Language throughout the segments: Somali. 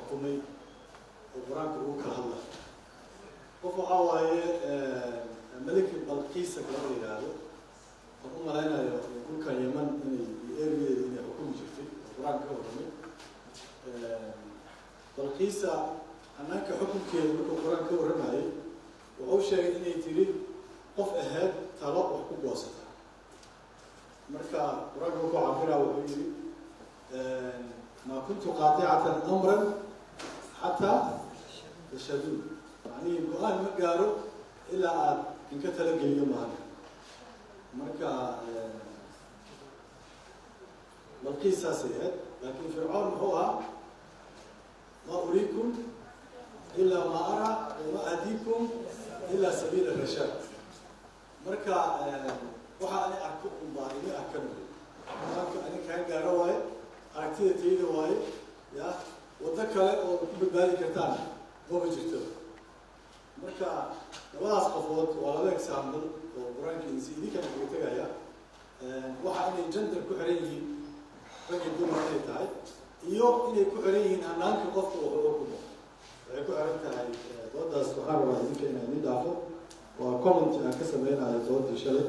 Xukumay oo Qur-aanka ugu kala hadlayo. Qof waxaa waaye Maliki Balqiisa kala la yidhaahdo, oon u malaynayo dhulkan Yeman inay iyo erigeeda inay xukumi jirtay, oo Qur-aanka ka warramay. Balqiisa hanaanka xukunkeeda markuu Qur-aanka ka warramayay, wuxuu sheegay inay tiri qof ahayd talo wax ku goosata. Marka Qur-aanka wuxuu cabiraa, wuxuu yidhi: "ما كنت قاطعة أمرا حتى تشهدون." Macnihii go-aan ma gaaro ilaa aad inka talageliyo maahan. Marka Balqiis saasay ahayd, laakiin Fircoon muxuu ahaa? "ما أريكم إلا ما أرى وما أهديكم إلا سبيل الرشاد." Marka waxa ani arko unbaa ini arkan. Go-aanka ani kaa gaaro waaye, aragtida tayda waaye, ya waddo kale oo ku badbaadi kartaan maba jirto. Marka labadaas qofood waa laba example oo Qur-aanka insi idinkana kaga tegaya. Waxa inay gender ku xiran yihiin, rag iyo dumar inay tahay, iyo inay ku xiran yihiin hanaanka qofka uu xukumo, waxay ku xiran tahay doodaas. Waxaan rabaa idinka inaan idin dhaafo, waa comment aan ka sameynayo doodii shalay.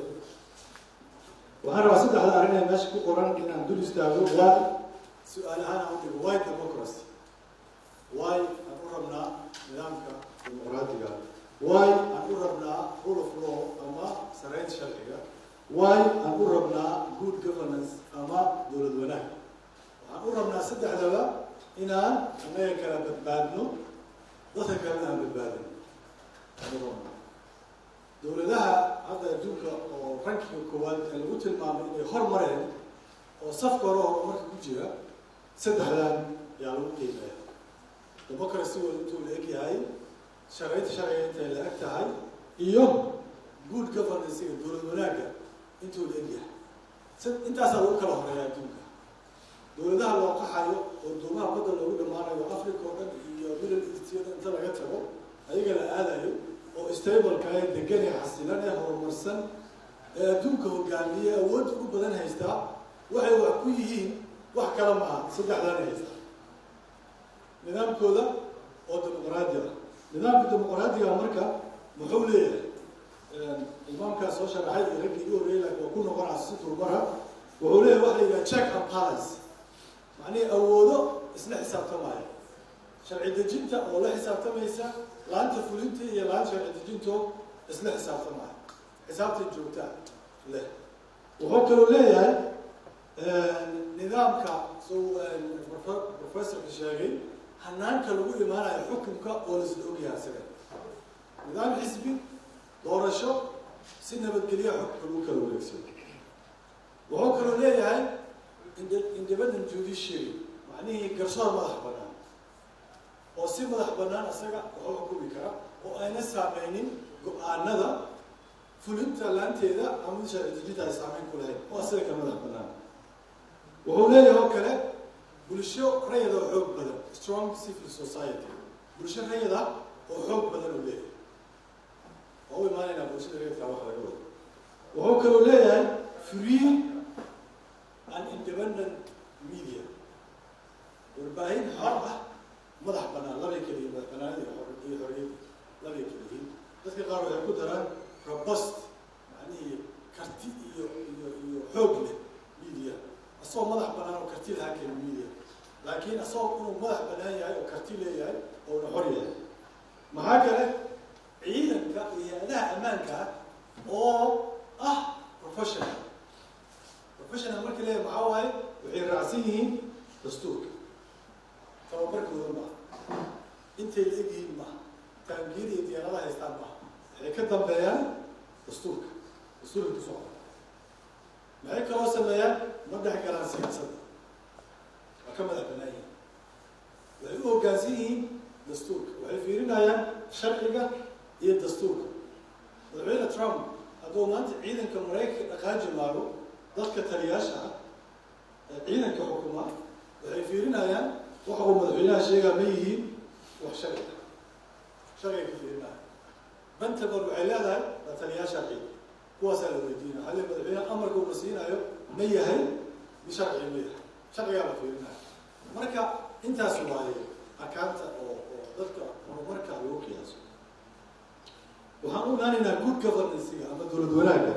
Waxaan rabaa saddexda arrin ee meesha ku qoran inaan dul istaago. Waa su-aal ahaan aan u dhigo: why democracy? Why aan u rabnaa nidaamka dimuqraadiga? Why aan u rabnaa rule of law ama sareynta sharciga? Why aan u rabnaa good governance ama dowlad wanaag? Waxaan u rabnaa saddexdaba inaan annaga kala badbaadno, dadka kalena aan badbaadino aan u rabnaa. Dowladaha hadda adduunka oo rankiga koowaad ee lagu tilmaamay inay hormareen oo safka hore horumarka ku jira, saddexdan yaa lagu qiimeeya: democracy-gooda intuu la eg yahay, sharciyada sharciga intay la eg tahay, iyo good governance-ga, dowlad wanaagga intuu la eg yahay. Intaasaa lagu kala horeeya adduunka. Dowladaha loo qaxayo oo doomaha badda loogu dhamaanayo, Africa oo dhan iyo Middle East iyo dhan inta laga tago ayaga la aadayo, oo stable-ka ee degan ee xasilan ee horumarsan ee adduunka hogaamiye, awoodda ugu badan haystaa, waxay wax ku yihiin wax kale ma aha, saddexdaanay haystaa: nidaamkooda oo dimuqraadi ah. Nidaamka dimuqraadiga marka muxuu leeyahay? Imaamkaas soo sharaxay iyo raggii igu horreeyay, laakiin waa ku noqonaa si dulmara. Wuxuu leeyahay waxa la yidhaha check and balance, macnihii awoodo isla xisaabtamaya, sharci dejinta oo la xisaabtamaysa laanta fulinta iyo laanta sharci dejinto isla xisaabtamaya, xisaabta joogtaa leh. Wuxuu kaloo leeyahay nidaamka suu professorka sheegay, hanaanka lagu imaanayo xukunka oo laisla ogyahay isaga, nidaam xisbi, doorasho, si nabadgelya xukunka lagu kala wareegsado. Wuxuu kaloo leeyahay independent judiciary, macnihii garsoor madax banaan oo si madax banaan isaga waxu xukumi kara, oo ayna saameynin go-aanada fulinta laanteeda ama sharci dejinta ay saameyn ku lahayn, oo isaga ka madax banaan. Wuxuu leeyahay oo kale bulsho rayada oo xoog badan, strong civil society, bulsho rayada oo xoog badan uu leeyahay. Waa u imaanaynaa bulshada rayadka waxa laga wado. Wuxuu kaloo leeyahay free and independent media, warbaahin xor ah, madax banaan. Labay kala yihiin madax banaanida iyo xorriyadda, labay kala yihiin. Dadka qaar waxay ku daraan robust, macnihii karti iyo xoog leh media, asagoo madax banaan oo karti lahaa keena media, laakiin asagoo inuu madax banaan yahay oo karti leeyahay oona xor yahay. Maxaa kale? Ciidanka iyo hay-adaha ammaanka ah oo ah professional. Professional markii leeyahay maxaa waaye? Waxay raacsan yihiin dastuurka. Tababarkooda maaha, intay la eg yihiin maaha, taangiyada iyo diyaaradaha haystaan maaha, waxay ka dambeeyaan dastuurka, dastuurka ku socda. Maxay kaloo sameeyaan? Ma dhex galaan siyaasadda, waa ka madax banaan yihiin, waxay u hoggaansan yihiin dastuurka, waxay fiirinayaan sharciga iyo dastuurka. Madaxweyne Trump hadduu maanta ciidanka Maraykanka dhaqaaji maago, dadka taliyaasha ah ee ciidanka xukuma waxay fiirinayaan waxa uu madaxweynaha sheegaa ma yihiin wax sharci ah. Sharciga ka fiirinaya. Pentagon waxay leedahay la taliyaasha ciidan, kuwaasaa la weydiinaya. Waxaa leeyahay: madaxweynaha amarka uuna siinayo ma yahay mid sharciga? Ma yahay? Sharcigaa la fiirinaya. Marka intaas waaye. Arkaanta oo dadka horumarka lagu qiyaaso. Waxaan u imaanaynaa good governance-ga ama dowlad wanaagga.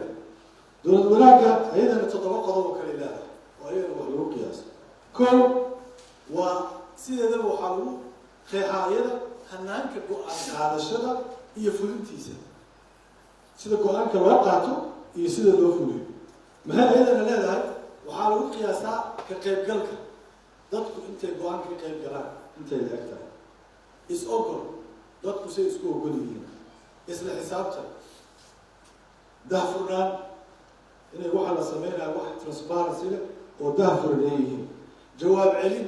Dowlad wanaagga ayadana toddoba qodob oo kale leedahay oo ayadana wax lagu qiyaaso. Kow, waa sideedaba waxaa lagu qeexaa iyada hanaanka go-aan qaadashada iyo fulintiisa, sida go-aanka loo qaato iyo sida loo fuliyo. Maxay ayadana leedahay? Waxaa lagu qiyaasaa ka qaybgalka dadku, intay go-aanka ka qayb galaan, intay la-eg tahay, is ogol, dadku say isku ogol yihiin, isla xisaabtan, dahfurnaan, inay waxa la sameynaya wax transparency leh oo dahfuran ay yihiin, jawaab celin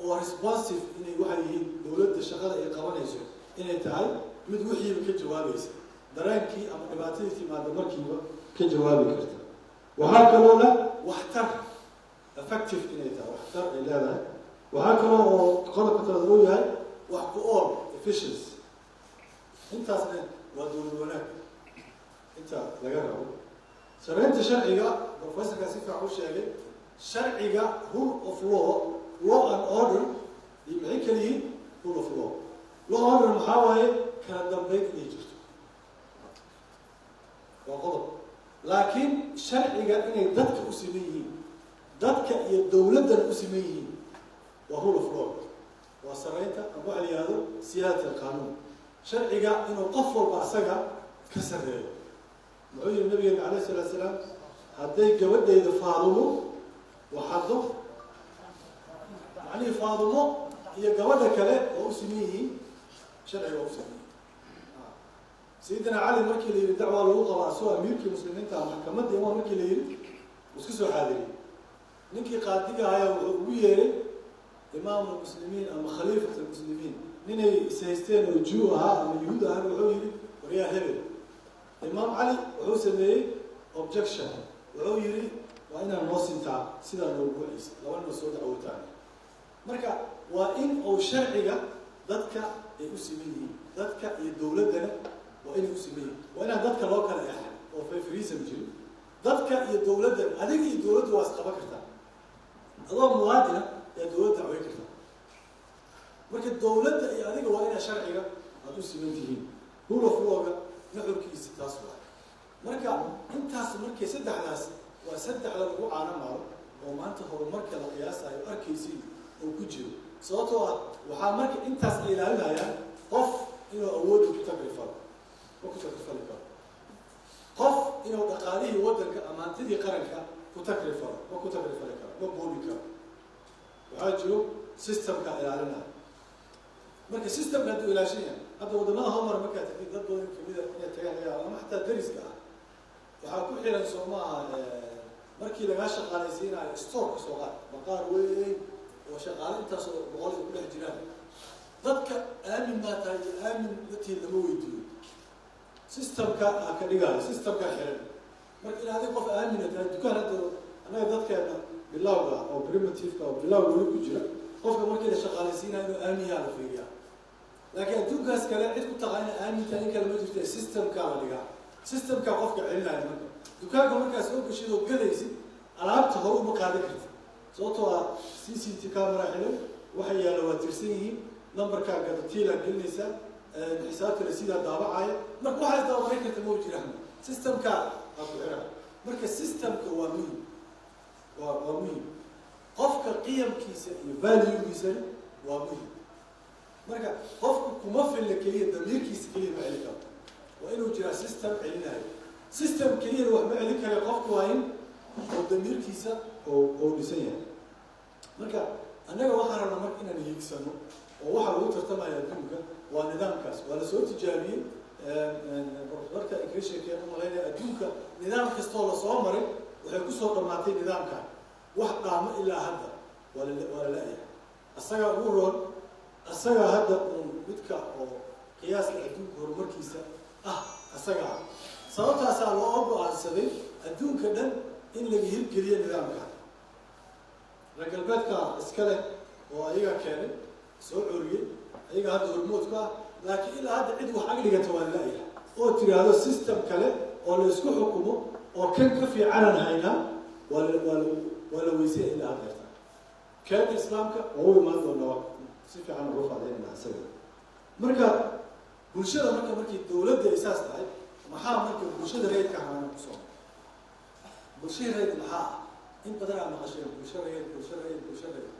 oo responsive inay waxay yihiin, dowladda shaqada ay qabanayso inay tahay mid wixiiba ka jawaabaysa, dareenkii ama dhibaatadii timaada markiiba ka jawaabi karta. Waxaa kaloo leh waxtar, effective inay tahay, waxtar ay leedahay. Waxaa kaloo oo qodobka talaad uu yahay wax ku ool, efficiency. Intaasna waa dowlad wanaag inta laga rabo. Sareynta sharciga, professorka si fiican u sheegay sharciga, rule of law. Law and order iyo maxay kala yihiin? Rule of law, law order maxaa waaye? Kala dambeyn inay jirto waa qodob, laakiin sharciga inay dadka u siman yihiin, dadka iyo dowladdana u siman yihiin, waa rule of law, waa sareynta ama waxa la yihahdo siyaadat alqaanuun, sharciga inuu qof walba asaga ka sarreeyo. Muxuu yihi nabigeena alayh salatu salaam? Hadday gabadhayda Faadumo waxaddo, macnihii Faadumo iyo gabadha kale waa u siman yihiin, sharciga waa u siman yihiin. Sayidina Cali markii la yihi dacwaa lagu qabaa, asoo amiirkii muslimiinta ah, maxkamadda imaam markii la yihi, uu iska soo xaadiriyey. Ninkii qaadiga ahayaa wuxuu ugu yeeray imaam lmuslimiin ama khaliifat almuslimiin, ninay ishaysteen oo Jew ahaa ama Yuhuud ahaan. Wuxuu yihi, "Waryaa hebel." Imaam Cali wuxuu sameeyey objection, wuxuu yihi, "Waa inaan noo sintaa sidaa noogu wacaysa, laba noo soo dacwootaan." Marka waa in uu sharciga dadka ay u siman yihiin, dadka iyo dowladdana waa inay u siman yihiin, waa inaan dadka loo kala eexan oo favorism jirin dadka iyo dowladdan. Adiga iyo dowladdu waa isqaban kartaa, adoo muwaadina yaa dowladda dacweyn kartaa. Marka dowladda iyo adiga waa inaa sharciga aada u siman tihiin. Rule of law-ga nuxurkiisa taas waa. Marka intaas markay saddexdaas waa saddexda lagu caano maalo oo maanta horumarka la qiyaasayo arkaysiin oo ku jiro, sababtoo ah waxaa marka intaas ay ilaalinayaan qof inuu awoodda ku tagrifalo ma ku tagrifali karo, qof inuu dhaqaalihii waddanka ama hantidii qaranka ku tagrifalo ma ku tagrifali karo, ma boobi karo. Waxaa jiro systemka ilaalinaya. Marka systemka hadduu ilaashan yahay, hadda waddamada horumar markaa tagtid, dad badan kamida inay tagaan laga yaabo ama xataa dariska ah, waxaa ku xiran, soo maaha, markii lagaa shaqaalaysiinayo store-ka, soo qaad baqaar weyn oo shaqaale intaasoo boqol ay ku dhex jiraan, dadka aamin maa tahay iyo aamin matiin lama weydiiyo. Systemka aa ka dhigaayo, systemka xiran. Marka in adig qof aamina tahay, dukaan hadda annaga dadkeena bilowga oo primitive-ka oo bilowga weli ku jira, qofka markii la shaqaalaysiinayo inuu aamin yahaa la fiiriyaa. Laakiin adduunkaas kale cid ku taqaana aamin tahay in kale ma jirta, systemkaa la dhigaa, systemka qofka celinaya. Marka dukaanka markaa soo gashid oo gadaysid, alaabta hore uma qaadan kartid, sababtoo ah CCT camera xilan, waxa yaalla waa tirsan yihiin, numberkaa gadatiilaa gelinaysaa, xisaabta rasiidaa daabacaya. Marka waxaa isdabamarin karta ma jiraan, systemka aa ku xira. Marka systemka waa muhim, waa muhim. Qofka qiyamkiisa iyo valuegiisana waa muhim. Marka qofku kuma filla keliya damiirkiisa keliya, ma celin karo. Waa inuu jiraa system celinayo. System keliyana wax ma celin karayo, qofku waa in oo damiirkiisa oo dhisan yahay. Marka annaga waxaan rabnaa marka inaan hiigsano oo waxa lagu tartamaya adduunka waa nidaamkaas. Waa la soo tijaabiyey, marka ay kaga sheekeen umalaynaya, adduunka nidaam kastoo lasoo maray waxay kusoo dhamaatay nidaamkan. Wax dhaamo ilaa hadda waa la la-yahay. Asagaa ugu roon, asagaa hadda uun midka oo qiyaaska adduunka horumarkiisa ah asagaa. Sababtaasaa loo go-aansaday adduunka dhan in laga hirgeliyo nidaamka. Reer galbeedka iska leh oo ayaga keenay, soo coriyey, ayaga hadda hormoodku ah, laakiin ilaa hadda cid wax ag dhigata waa la-yahay oo tiraahdo system kale oo la isku xukumo oo kan ka fiicanan haynaa. Waa la weysaya ilaa haddeerta. Keena islaamka waa u imaan doonaa, si fiican uga faalayn. Marka bulshada, marka markii dowladda ay saas tahay, maxaa marka bulshada rayidka hanaana kusoo? Bulshada rayid maxaa ah? In badan aa maqasheen bulsho rayid, bulsho rayid, bulsho rayid.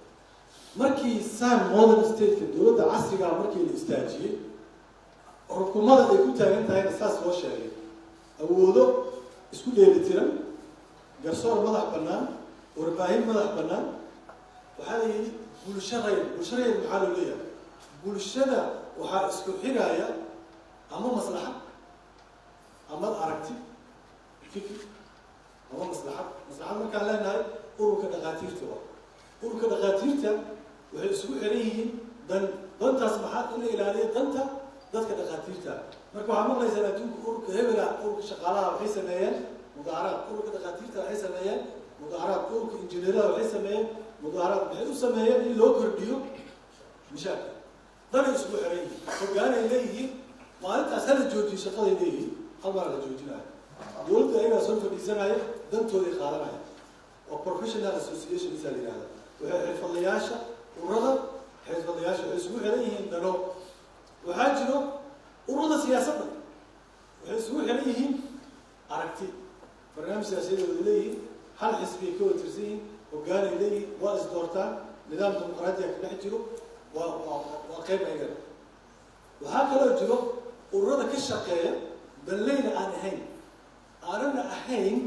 Markii san modern stateka, dowladda casrigaa, markii la istaajiyey, xukuumada ay ku taagan tahayna saas loo sheegay: awoodo isku dheelitiran, garsoor madax bannaan, warbaahin madax bannaan, waxaa la yidhi bulsho rayid. Bulsho rayid maxaa loo leeyahay? Bulshada waxaa isku xigaya ama maslaxad ama aragti, fikir ama maslaxad. Maslaxad markaan leenahay, ururka dhakhaatiirta waa ururka dhakhaatiirta, waxay isugu xiran yihiin dan. Dantaas maxaa? In la ilaaliyo danta dadka dhakhaatiirta. Marka waxaa maqlaysaan adduunka ururka hebela, ururka shaqaalaha waxay sameeyeen mudaaharaad, ururka dhakhaatiirta waxay sameeyeen mudaaharaad, ururka injineerada waxay sameeyeen mudaaharaad. Maxay u sameeyeen? In loo kordhiyo mishaarka. Danay isugu xiran yihiin, hoggaanay leeyihiin. Maalintaas hala joojiyo shaqaday leeyihiin, hal mara la joojinayo. Dowladda ayagaa soo fadhiisanaya, dantooday qaadanaya. Waa professional association isa la yihahda. Waxay xirfadlayaasha, ururada xirfadlayaasha waxay isugu xiran yihiin dano. Waxaa jiro ururada siyaasadda, waxay isugu xiran yihiin aragti, barnaamij siyaasadeed wada leeyihiin, hal xisbiyay ka wada tirsan yihiin, hoggaanay leeyihiin, waa is doortaan, nidaam dimuqraadiya ka dhex jiro. Waa qayb ayagana. Waxaa kaloo jiro ururada ka shaqeeya danleyna aan ahayn, aanana ahayn,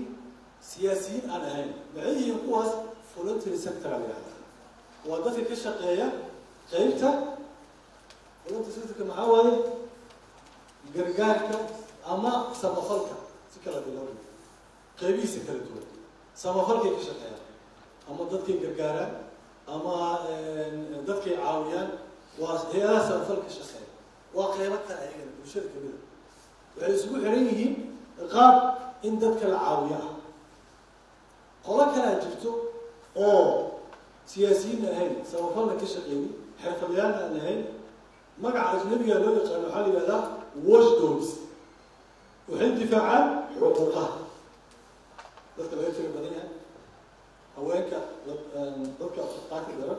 siyaasiyiin aan ahayn. Maxay yihiin kuwaas? Voluntary sector la yihahda. Waa dadka ka shaqeeya qeybta voluntary sectorka. Maxaa waaye? Gargaarka ama samafalka, si kala diloo qeybihiisa kala duwan. Samafalkay ka shaqeeyaan, ama dadkay gargaaraan ama dadkay caawiyaan. Waa hay-adaha samafalka shaqeeya, waa qeybo kale ayagana bulshada kamida. Waxay isugu xiran yihiin qaab in dadka la caawiyo ah. Qolo kalaa jirto oo siyaasiyiinna ahayn, samafalna ka shaqeynin, xirfadlayaalna aan ahayn. Magaca ajnabiga loo yaqaano waxaa la yihahdaa watchdogs. Waxay difaacaan xuquuqaha dadka laga tira badan yahay, haweenka, dadka qaati daran,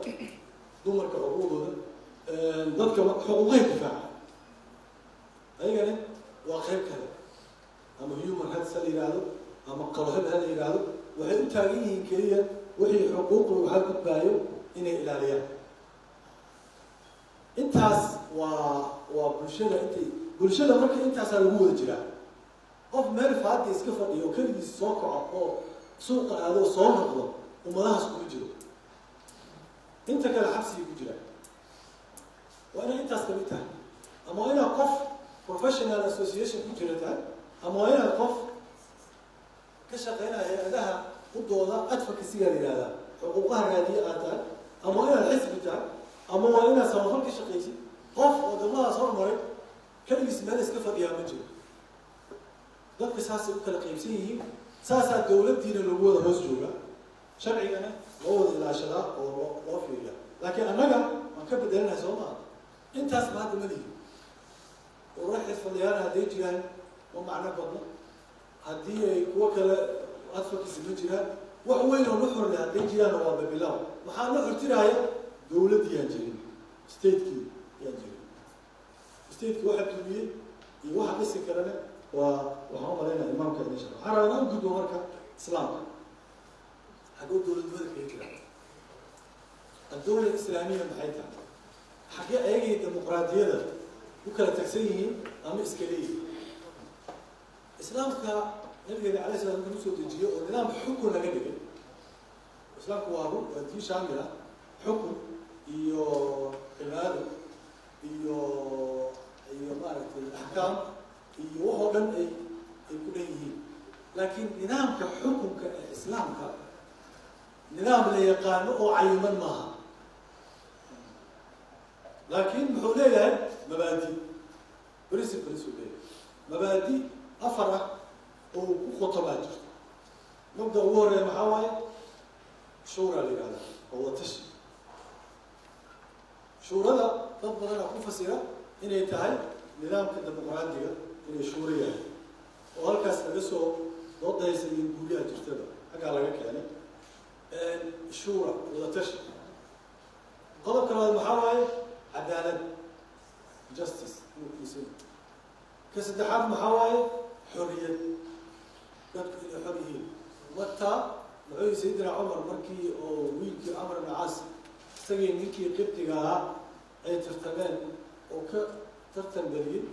dumarka xuquuqdooda, dadka xuquuqahay difaaca. Ayagana waa qayb kale, ama human rights ha la yihahdo ama qaloheb ha la yihahdo. Waxay u taagan yihiin keliya wixii xuquuq lagu xadgudbaayo inay ilaaliyaan. Intaas waa bulshada. Intay bulshada marka intaasaa lagu wada jiraa. Qof meel faadi iska fadhiyo oo keligiis soo kaco oo suuqa aado oo soo noqdo, ummadahaas kuma jiro. Inta kale xabsigay ku jiraan. Waa inay intaas kamid tahay, ama waa inaad qof professional association ku jira tahay, ama waa inaad qof ka shaqeynaya hay-adaha u dooda, advocacy-ga la yihahdaa, xuquuqaha raadiye aad tahay, ama waa inaad xisbi tahay, ama waa inaad samafal ka shaqaysid. Qof wadamadaas hormaray keligiis meel iska fadhiyaa ma jiro. Dadka saasay u kala qaybsan yihiin, saasaa dowladdiina lagu wada hoos joogaa, sharcigana loo wada ilaashadaa oo loo fiiriyaa. Laakiin annaga waan ka bedelanahay, soo maa? Intaas ba hadda ma lihi. Ururo xirfadlayaal hadday jiraan ma macno badno, haddii ay kuwo kale advocacy ma jiraan. Wax weyn oo nuxur leh hadday jiraanna waa babilaw. Maxaa nuxur tiraaya? Dowladdii yaan jirin, statekii yaan jirin. Stateki waxa dumiyey iyo waxa dhisi karane waa waxaan u malaynaya imaamka idin shara. Waxaan rabaa inaan gudbo marka islaamka xaggoo dowladnimada kaga jira. Addowla islaamiya maxay tahay? Xaggee ayagay dimuqraadiyada u kala tagsan yihiin ama iska leeyihiin? Islaamka nabigeena alay slam marka usoo dejiyo oo nidaam xukun laga dhigay, islaamku waa run, waa diin shaamil ah, xukun iyo cibaado iyo maaragtay axkaam iyo wax oo dhan ay ku dhan yihiin. Laakiin nidaamka xukunka ee islaamka nidaam la yaqaano oo cayiman maaha, laakiin muxuu leeyahay? Mabaadi, principles uu leeyahay. Mabaadi afar ah oo uu ku qotomaa jirto. Mabda ugu horeeya maxaa waaye? Shuura la yihahda, oo watashi. Shuurada dad badanaa ku fasira inay tahay nidaamka dimuqraadiga, inay shuuro yahay, oo halkaas laga soo doodahaysa iyo guuryaha jirtaba xaggaa laga keenay shuura, wadatashi. Qodobka labaad maxaa waaye? Cadaalad. Justice inuu ku dhisan yahay. Ka saddexaad maxaa waaye? Xorriyad, dadku inay xor yihiin. Mataa muxuu yihi Sayidina Cumar markii oo wiilkii Camr ibn Caas isagii ninkii Qibdiga ahaa ay tartameen oo ka tartan geliyey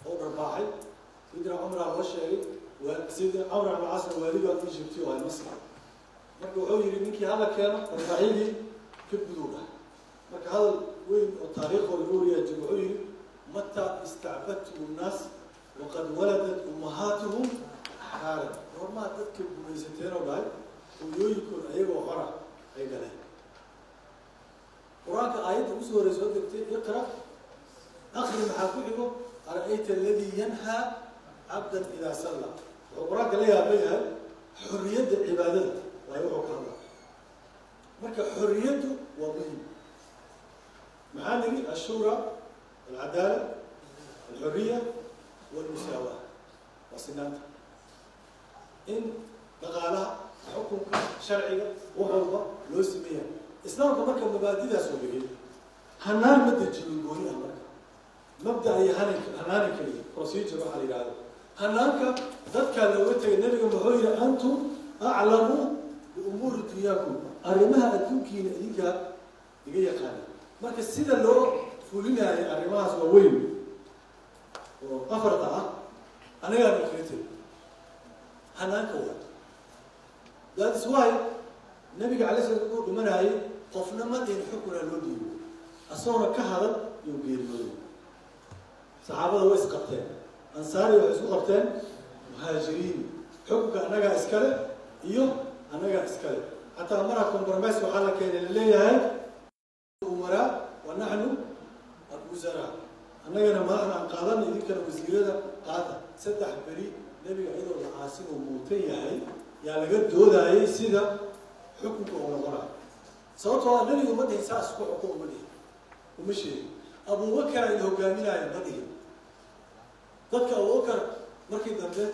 oo dharbaaxay, Sayidina Cumaraa loo sheegay. Sayidina Camr ibn Caasna waaligaa Egypti oo ay Masr. Marka wuxuu yihi ninkii hala keeno, dharbaaxyadii ka gudow dhahay. Marka hadal weyn oo taariikhoo laga wariyaa jiro, wuxuu yihi: "Mataa istacbadtum nnaas waqad waladat ummahaatuhum axraaran?" Goormaa dadka gumaysateen oo dhahay, hooyooyinkood ayagoo xora ay dhaleen. Qur-aanka aayadda ugu soo horey soo degtay, "Iqra", akri, maxaa ku xigo? "Ara'ayta aladii yanhaa cabdan idaa salla." Wuxuu Qur-aanka la yaaba yahay xorriyadda cibaadada waayo wuxuu ka hadla. Marka xorriyaddu waa muhim. Maxaa niri? Ashuura, alcadaala, alxorriya walmusaawa, waa sinaanta in dhaqaalaha, xukunka, sharciga, wax walba loo sameeya. Islaamka marka mabaadidaas oo dhigay, hanaan ma dejinin gooni ah. Marka mabda iyo hanan, hanaana keliya, procedure waxaa la yidhahdo, hanaanka dadkaa looga tegay. Nabiga muxuu yihi? "Antum aclamu biumuuri dunyaakum", arrimaha adduunkiina idinkaa iga yaqaana. Marka sida loo fulinayo arrimahaas waa weyn oo afarta ah anigaan kaga tegay hanaanka waa. That is why Nabiga alay slam uu dhimanayay, qofna ma dhihin xukunaa loo dhiibo, asagoona ka hadal yuu geeriyooday. Saxaabada way isqabteen, Ansaari waxay isku qabteen Muhaajiriin, xukunka annagaa iskale iyo annagaa iskale. Xataa mara compromise waxaa la keenay laleeyahay umaraa wa naxnu alwusaraa, annagana madaxda aan qaadana, idinkana wasiirada qaata. 3 beri Nebiga iyadoo la aasin uu muutan yahay yaa laga doodayay sida xukunka uu noqonayo. Sababtoo ah Nebigu ma dhihin saas ku xukum, ma dhihin, uma sheegin. Abubakar ina hogaaminaayo ma dhihin. Dadka Abubakar markii dambe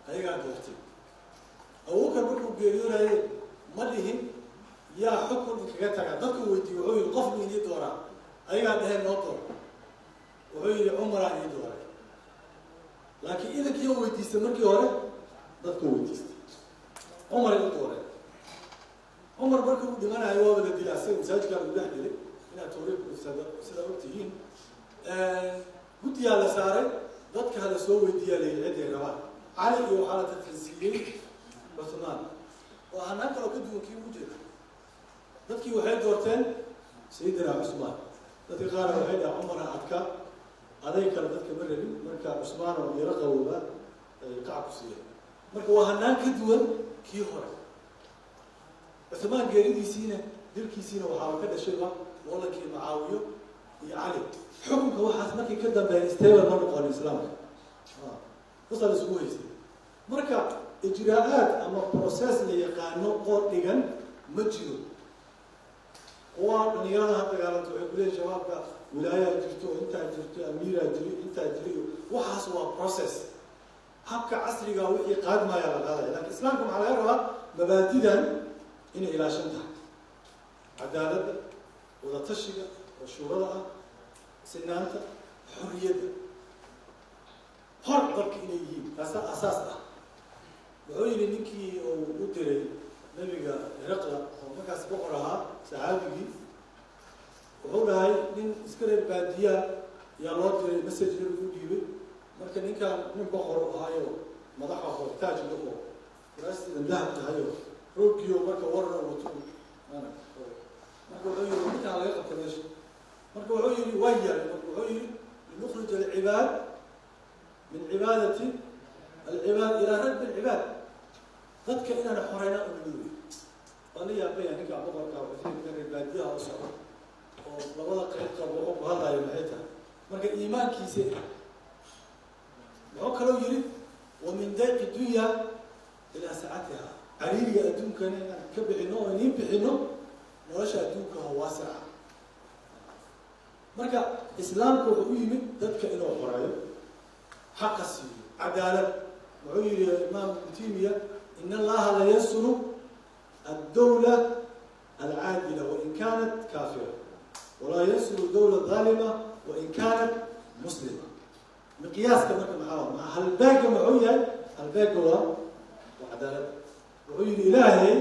ayagaa doortay. Abubakar markuu geeriyoonaye ma dhihin yaa xukun inkaga taga. Dadku weydiiye, wuxuu yihi: "Qof ma inii dooraa?" Ayagaa dheheen: "Noo door." Wuxuu yihi: "Cumaraa ii dooray." Laakiin idankii oo weydiistay markii hore dadku weydiistay, Cumar u dooray. Cumar markii uu dhimanayo waaba la dilay asaga, masaajidkaa lagu dhex dilay, inaad taariikh sidaa og tihiin. Guddiyaa la saaray, dadka hala soo weydiiyaa la yidhi ciday rabaan. Cali iyo waxaa la tartansiiyey Cuthmaan, oo hanaan kaloo ka duwan kii ugu jeeda. Dadkii waxay doorteen Sayidina Cusmaan. Dadka qaar waxay dhaha Cumara adka aday kale dadka ma rabin, marka Cusmaan oo yaro qabooba ay qac ku siiyeen. Marka waa hanaan ka duwan kii hore. Cuthmaan geeridiisiina, dilkiisiina, waxaaba ka dhashayba loolankii Macaawiyo iyo Cali. Xukunka waxaas markii ka dambeeya stable ma noqon Islaamka, sasa la isugu haystay. Marka ijraa-aad ama process la yaqaano oo dhigan ma jiro. Kuwa dhalinyarada ha dagaalanto waxay kuleeyihin shabaabka wilaayaa jirto oo intaa jirto, amiiraa jiri, intaa jiri. Waxaas waa process. Habka casriga wixii qaadmaya la qaadaya, lakin Islaamka maxaa laga rabaa? Mabaadidan inay ilaashan tahay: cadaaladda, wadatashiga oo shuurada ah, sinaanta, xorriyadda, xor dalka inay yihiin, taasaa asaas ah. Wuxuu yidhi ninkii uu u diray Nebiga Heraqla oo markaas boqor ahaa, saxaabigii, wuxuu dhahay nin iska reer baadiyaa yaa loo diray message, Nebigu u dhiibay. Marka ninkan nin boqor ahaayo, madaxa oo taaj leh oo kuraastiidan dahab tahayo, rooggiyo marka warna wato. Marka wuxuu yihi ninkaan laga qabta meesha. Marka wuxuu yihi waa yaabay. Marka wuxuu yihi: "Linukhrij alcibaad min cibaadati alcibaad ilaa rabbi alcibaad", dadka inaan xoreyna unimid. Waa la yaabaya ninka boqorka, wuxuu ninka reer baadiyaha u socdo oo labada qayb qabo wuxuu ku hadlayo maxay tahay? Marka iimaankiisi muxuu kaloo yihi: "Wa min dayqi dunya ilaa sacatiha", cariiriga adduunkana inaan ka bixino oo iniin bixino nolosha adduunka oo waasica. Marka Islaamka wuxuu u yimid dadka inuu xoreeyo, xaqa siiyo, cadaalad. Wuxuu yihi Imaam Ibnu Taymiya: "In Allaha la yansuru addawla alcaadila wain kanat kaafira." ولا ينصر دولة ظالمة وإن كانت مسلمة. Miqyaaska marka maxaa waa? Halbeega muxuu yahay? Halbeega waa cadaalad. Wuxuu yidhi Ilaahay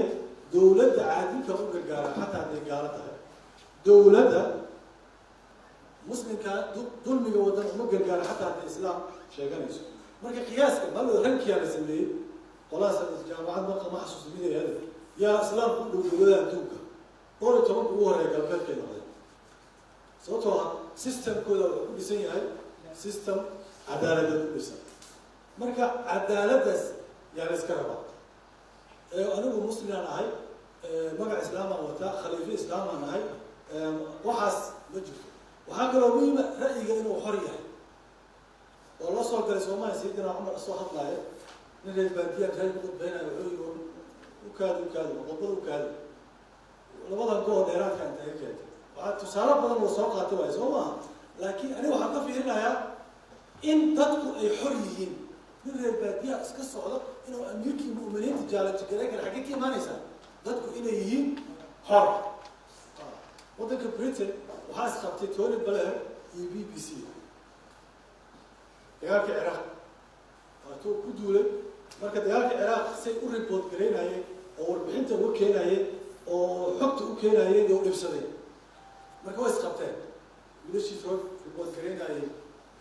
dowladda caadilka u gargaara, xataa hadday gaalo tahay. Dowladda muslimka dulmiga wadan uma gargaaro, xataa hadday Islaam sheeganayso. Marka qiyaaska malada rankiyaa la sameeyey, qolahaas jaamacad ma xasuusta midayada yaa Islaamku u dhow dowladaha adduunka, 14-ka ugu horeeya galbeedkay noqdeen, sababtoo ah systemkooda wuxuu ku dhisan yahay system cadaaladeed ku dhisan. Marka cadaaladdaas yaa la iska rabaa. Anigu muslimaan ahay, magac Islaamaan wataa, khaliifo Islaamaan ahay, waxaas ma jirto. Waxaa kaloo muhiima ra'yiga inuu xor yahay oo loo soo galay Soomaaliya. Sayidina Cumar soo hadlaaya, nin reer baadiya reer ku khudbaynayo, wuxuu yidhi: "Ukaadi, ukaadi, khudbada ukaadi, labadan go-o dheeraadka inta ka keentay." Waxaa tusaale badan oo soo qaatay waay, soo maaha? Laakiin aniga waxaan ka fiirinayaa in dadku ay xor yihiin. Nin reer baadiyaha iska socdo inuu amiirkii mu'miniinta challenge garay kara, xaggee ka imaanaysaa? Dadku inay yihiin xor. Waddanka Britain waxaa isqabtay Tony Blair iyo BBC dagaalka Ciraaq waatuu ku duulay. Marka dagaalka Ciraaq say u report garaynayeen oo warbixinta uga keenayeen oo xogta u keenayeen oo dhibsaday, marka way isqabteen. Wiilashii soo report garaynayay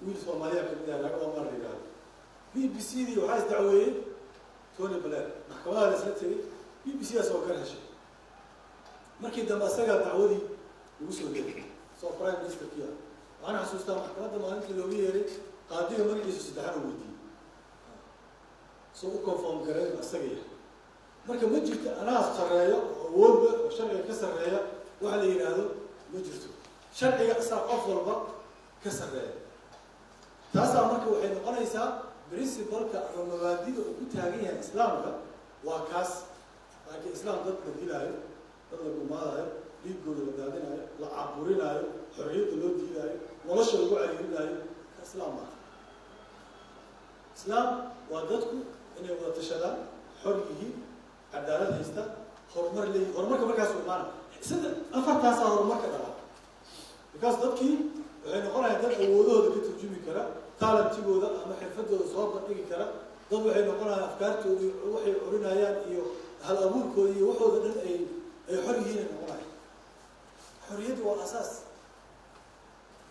wiil Soomaaliya kamid ah, laga Omar la yidhaahdo. BBC dii waxaa isdacweeyey Tony Blair, maxkamadaha la isla tegay. BBC daas oo gar heshay. Markii dambe isagaa dacwadii lagu soo gelay, soo prime ministerkii ah. Waxaan xasuustaa maxkamadda maalintii loogu yeeray, qaadiga magaciisu saddexan uu weydiiyey, soo u conform gareyn isaga yahay. Marka ma jirto anaa sarreeyo oo awoodba oo sharciga ka sarreeya waxa la yidhaahdo, ma jirto. Sharciga isaa qof walba ka sarreeya. Taasaa marka waxay noqonaysaa principleka ama mabaadida uu ku taagan yahay Islaamka, waa kaas. Laakiin Islaam dad la dilaayo, dad la gumaadayo, dhiigooda la daadinayo, la caburinaayo, xorriyadda loo diidaayo, nolosha lagu cariirinaayo, ka Islaam maaha. Islaam waa dadku inay wada tashadaan, xor yihiin, cadaalad haysta, horumar leeyihin. Horumarka markaas u imaana sida afartaasaa horumarka dhalaa, because dadkii waxay noqonayaan dad awoodahooda ka turjumi kara, talentigooda ama xirfadooda soo bandhigi kara. Dad waxay noqonayaan afkaartooda waxay curinayaan iyo hal abuurkooda iyo waxooda dhan ay xor yihiin ay noqonayaan. Xorriyaddu waa asaas.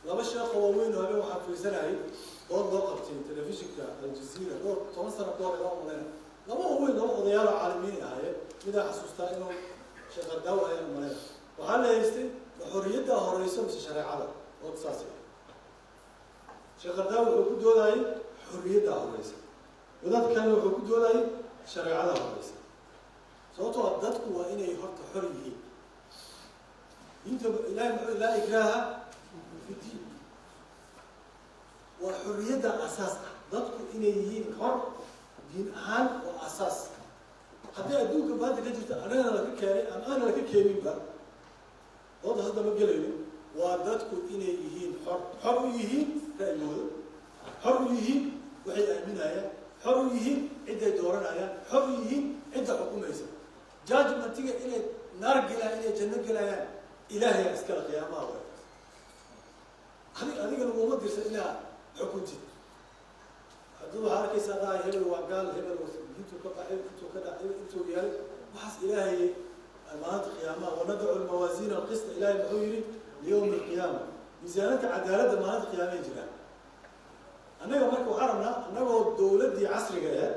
Laba sheekho waaweyn oo habeen waxaan fiirsanayay dood loo qabtay telefishinka Aljazeera dhowr toban sano ka hor ilaa umalayna. Laba waaweyn, laba odayaalo caalamiin ahaayeen. Midaa xasuustaa inuu Sheekh Ardaawo ayaan umalayna. Waxaa la haystay: ma xorriyaddaa horeyso mise shareecada? Dood saas. Sheekh Ardaawo wuxuu ku doodayay xorriyaddaa horeysa, wadaad kalena wuxuu ku doodayay shareecada horeysa, sababtoo ah dadku waa inay horta xor yihiin. Diinta Ilahay muxuu? لا إكراه في الدين. Waa xorriyadda asaas ah, dadku inay yihiin xor diin ahaan waa asaas. Haddii adduunka maanta ka jirta annagana laka keenay ama aana laka keeninba, dooda hadda ma gelayno. Waa dadku inay yihiin xor, xor u yihiin ra'yigooda, xor u yihiin waxay aaminayaan, xor u yihiin cidday dooranayaan, xor u yihiin cidda xukumaysa. Judgmentiga inay naar gelayaan, inay janno gelayaan, Ilaahay iskale, qiyaamaha waay. Adiga laguma dirsan inaa xukuntid. Haddii waxaa arkaysaa dhahay hebel waa gaal, hebel diintuu ka baxay, intuu ka dhacay, intuu yeelay, waxaas Ilaahay maalinta qiyaamaha. وندع الموازين القسط, Ilahay muxuu yihi? ليوم القيامة. Miisaanada cadaaladda maalinta qiyaamay jiraan. Annaga marka waxaa rabnaa annagoo dowladdii casriga aheed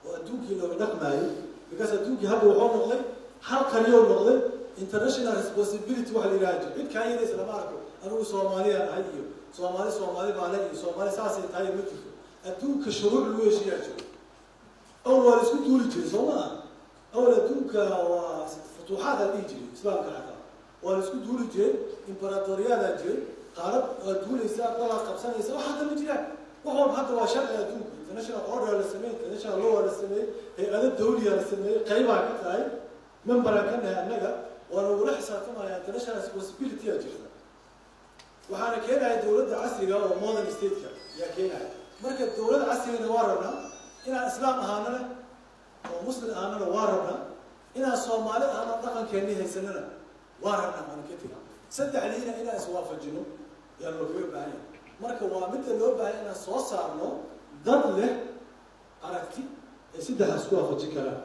oo adduunkii looga dhaqmaayay, because adduunkii hadda wuxuu noqday hal qaryoo noqday. International responsibility waxa la yidhaha jiro, cid kaa yeelaysa lama arko. Anigu Soomaaliyaan ahay iyo Soomaali, Soomaali baale iyo Soomaali saasay tahay, ma jirto. Adduunka shuruuc lagu heshiiyaa jiro. Awal waa la isku duuli jiray, soo maa? Awal adduunka waa futuuxaadaa dhihi jiray, Islaamka xataa waa la isku duuli jiray, imperatoriyaadaa jiray, qaarad waa duulaysaa, dalaa qabsanaysa. Wax hadda ma jiraan. Wax walba hadda waa sharci adduunka. International order la sameeyey, international law la sameeyey, hay-ado dawliya la sameeyey, qaybaa ka tahay, memberaan ka nahay annaga, waa lagula xisaabtamaya. International responsibility aa jirta, waxaana keenaya dowladda casriga oo modern stateka yaa keenaya. Marka dowladda casrigana waa rabnaa, inaan Islaam ahaanana oo Muslim ahaanana waa rabnaa, inaan Soomaali ahaana dhaqankeennii haysanana waa rabnaa. Waana ka tegi. Saddexdiina inaan iswaafajino yaa loo kaga baahan yahay. Marka waa midda loo baahan inaan soo saarno dad leh aragti ay saddexdaas ku waafajin karaan,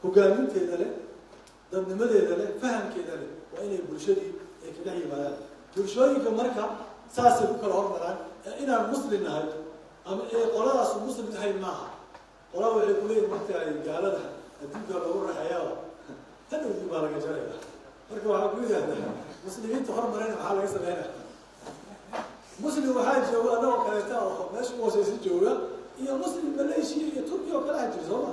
hogaaminteeda leh, dadnimadeeda leh, fahamkeeda leh. Waa inay bulshadii ay ka dhex yimaadaan. Bulshooyinka marka saasay ku kala hormaraan. Ee inaan Muslim nahay ama ee qoladaasu Muslim ahayn maaha. Qolada waxay kuleeyihin, martahay gaalada adduunka loogu raxeeyaa, hadhowdii baa laga jaraya. Marka waxaa ku yidhahdaa, Muslimiinta hormarayna maxaa laga sameynaya? Muslim waxaa jooga annagoo kaleeta oo meesha u hooseysa jooga, iyo Muslim Malaysia iyo Turkiya oo kale ah jira, soo ma?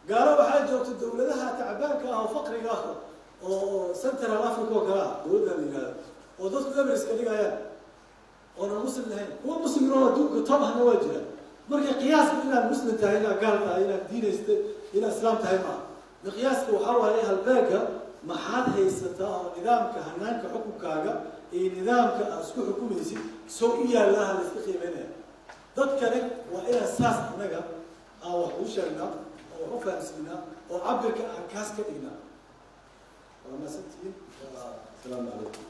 Gaalo waxaa joogta dawladaha tacbaanka ah oo faqriga ah oo Central Africa oo kale ah, dawladda la yihahdo, oo dadku emriska dhigayaan oonan Muslim lahayn. Kuwa Muslimin oo adduunka top ahna waa jira. Marka qiyaaska inaad Muslim tahay, inaad gaal tahay, inaad diinaysta, inaad Islaam tahay maaha. Miqyaaska waxaa waaye halbeega maxaad haysataa oo nidaamka hanaanka xukunkaaga iyo nidaamka aad isku xukumaysid soo u yaallaaha la iska qiimeynaya. Dadkani waa inaan saas annaga aan wax uu sheegnaa oo wax u fahamsiinaa oo cabirka aan kaas ka dhignaa. Waa mahadsantihiin. Asalaamu calaykum.